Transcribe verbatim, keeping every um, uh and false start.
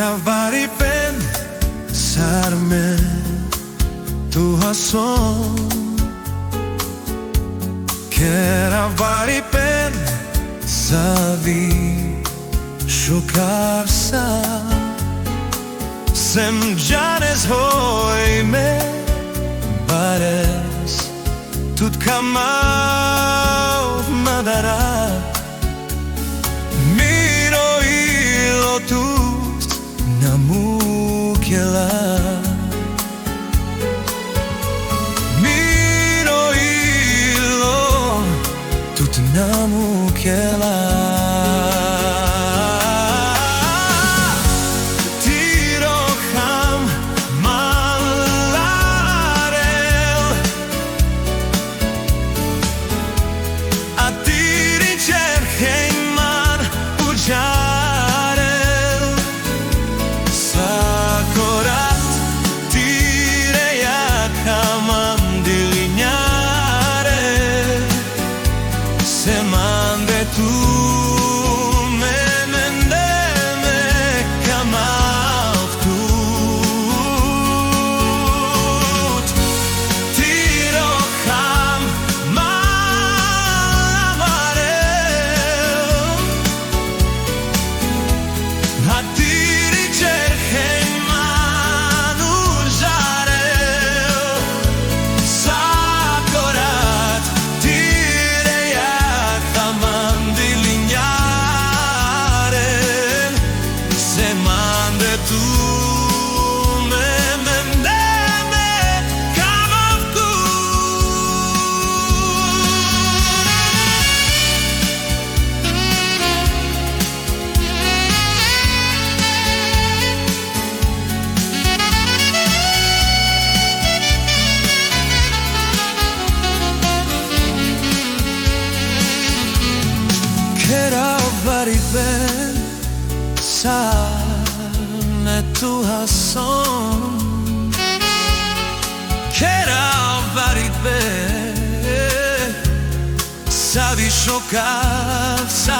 Avaripen sar me tu hason. Kera avaripen sa vi shokarsa. Sem džanes hoj me bares, tut kamav ma dara. Miro ilo tut na mukela. Miro ilo tut na mukela. Tiro ham malarel. A tiri čerhen man udžarel. Sa korat tire jakha man dilinjare. Se mande tu me mende me kamav tut. Tiro ham malarel. A tiri čerhen man udžarel. Sa korat tire jakha man dilinjare. Se mande tu me mende me kamav tut. Kera avaripen sar me tu hason. Kera avaripen sa vi šokarsa.